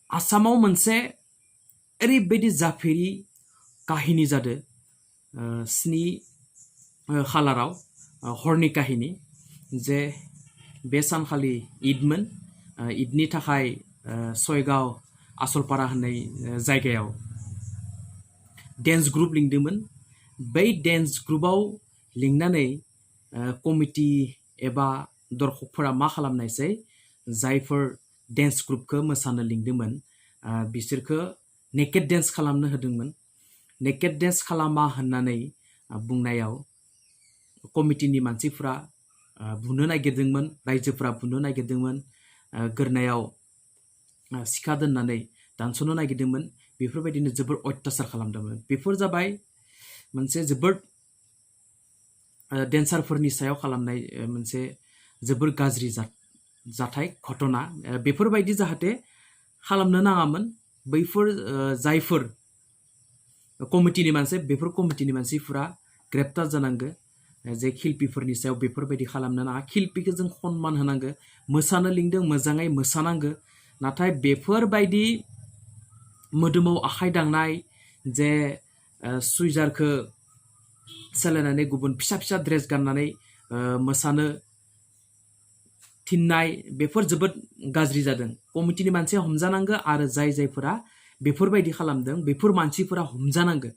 आसामाव मोनसे ओरैबायदि जाफेरि काहिनी जादों 7 खालाराव हरनि काहिनी जे बे सानखालि ईदमोन ईदनि थाखाय सयगाव आसलपारा होननाय जायगायाव डेन्स ग्रुप लिंदोंमोन बै डेन्स ग्रुपाव लिंनानै कमिटि एबा दर्शकफोरा मा खालामनायसै जायफोर डेन्स ग्रुपखौ मोसानो लिंदोंमोन बिसोरखौ नेकेड डेन्स खालामनो होदोंमोन नेकेड डेन्स खालामा होननानै बुंनायाव कमिटिनि मानसिफ्रा बुनो नागिरदोंमोन रायजोफ्रा बुनो नागिरदोंमोन गोरनायाव सिखा दोननानै दानस'नो नागिरदोंमोन बेफोरबायदिनो जोबोर अत्याचार खालामदोंमोन बेफोर जाबाय मोनसे जोबोर डेन्सारफोरनि सायाव खालामनाय मोनसे जोबोर गाज्रि जाथाय घटना बेफोरबायदि जाहाथे खालामनो नाङामोन बैफोर जायफोर कमिटिनि मानसि बेफोर कमिटिनि मानसिफोरा ग्रेप्टार जानांगो जे खिल्पिफोरनि सायाव बेफोरबायदि खालामनो नाङा खिल्पिखौ जों सनमान होनांगो मोसानो लिंदों मोजाङै मोसानांगो नाथाय बेफोरबायदि मोदोमाव आखाइ दांनाय जे सुइजारखौ सोलायनानै गुबुन फिसा फिसा ड्रेस गाननानै मोसानो थिननाय बेफोर जोबोद गाज्रि जादों कमिटिनि मानसिया हमजानांगो आरो जायफोरा बेफोरबायदि खालामदों बेफोर मानसिफोरा हमजानांगो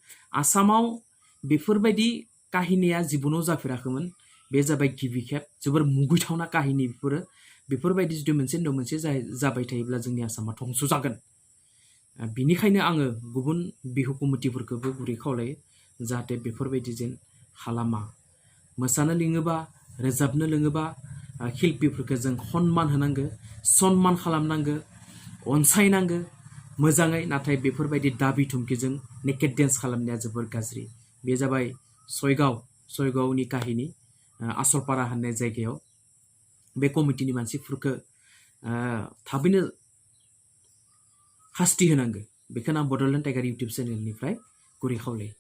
आसामाव बेफोरबायदि काहिनिया जिबनाव जाफेराखैमोन बे जाबाय गिबि खेब जोबोर मुगैथावना काहिनि बेफोरबायदि जुदि मोनसे उनाव मोनसे जाबाय थायोब्ला जोंनि आसामा धंस जागोन बिनिखायनो आङो गुबुन बिहु कमिटिफोरखौबो गुरै खावलायो जाहाथे बेफोरबायदि जेन खालामा मोसानो लिङोबा रोजाबनो लिङोबा खिल्पिफोरखौ जों सनमान होनांगो सनमान खालामनांगो अनसायनांगो मोजाङै नाथाय बेफोरबायदि दाबि धुमखिजों नेकेड डेन्स खालामनाया जोबोर गाज्रि बे जाबाय सयगावनि काहिनी आसलपारा होननाय जायगायाव बे कमिटिनि मानसिफोरखौ थाबैनो शास्ति होनांगो बेखौनो आं बड'लेण्ड टाइगार इउटुब चेनेलनिफ्राय गुरै खावलायो